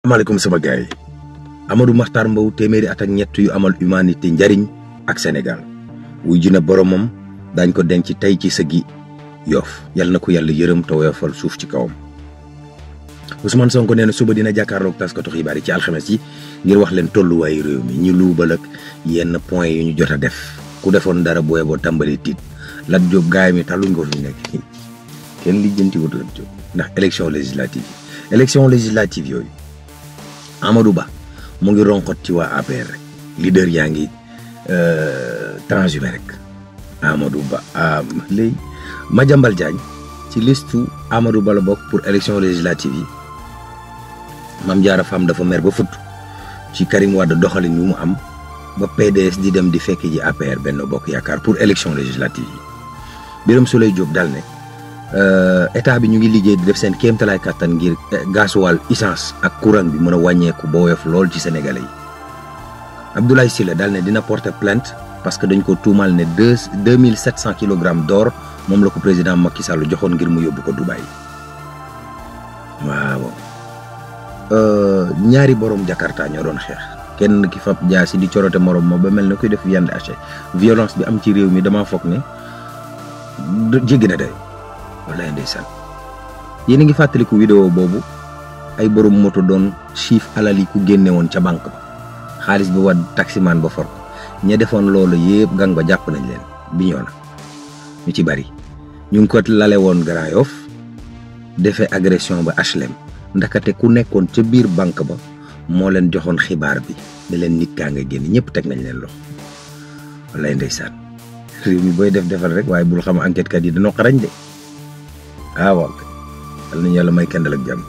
asalaamaaleykum sama gars yi Amadou Mahtar Mbow téeméeri at ak ñett yu amal humanité njariñ ak Sénégal wuy ji na boromam dañ ko denc tey ci sëggi Yoff yal na ko yàlla yërëm te woyofal suuf ci kawam. Ousmane Sonko nee na suba dina jàkkaarloog taskatu xibaar yi ci alxames yi ngir wax leen tolluwaayu réew mi ñu luubal ak yenn point yu ñu jot a def ku defoon dara booy boo tàmbali tiit Lat Diop gaay mi taluñ ko fi nekk kenn lijjanti wut Lat Diop ndax élection législative yooyu Amadou Ba mu ngi ronkot ci waa APR rek leader yaa ngi transhumé rek Amadou Ba léegi Madiambal Diagne ci listu Amadou Ba la bokk pour élection législative yi Mame Diarra Fam dafa mer ba futt ci Karim Wade doxalin bi mu am ba PDS di dem di fekk ji APR Benno Bokk Yaakaar pour élection législative yi Birame Souleye Diop daal ne état bi ñu ngi liggéey di def seen kéemtalaay kàttan ngir gasoil essence ak courant bi mën a wàññeeku ba woyof lool ci sénégalais yi Abdoulaye Sylla daal ne dina porter plainte parce que dañ ko tuumal ne 2700 kilogrammes d'or moom la ko président Macky Sall joxoon ngir mu yóbbu ko Dubaï waaw ñaari borom Jakarta ñoo doon xeex kenn ki fab jaasi di corote morom ma ba mel ne kuy def viande hachée violence bi am ci réew mi dama foog ne jéggi na day wallaay ndeysaan yéen a ngi fàttaliku vidéo boobu ay borom moto doon chiffre alal yi ku génne woon ca banque ba xaalis bi wad taximaan ba for ko ña defoon loolu yëpp gang ba jàpp nañ leen bi ñoo na ñu ci bari ñu ngi ko lale woon Grand Yoff defee agression ba HLM ndakate ku nekkoon ca biir banque ba moo leen joxoon xibaar bi ne leen nit kaa nga génn ñëpp teg nañ leen loxo wallaay ndeysaan réew mi booy defal rek waaye bul xam enquête kat yi dañoo xarañ de waaw yal nañu yàlla may kendal ak jàmm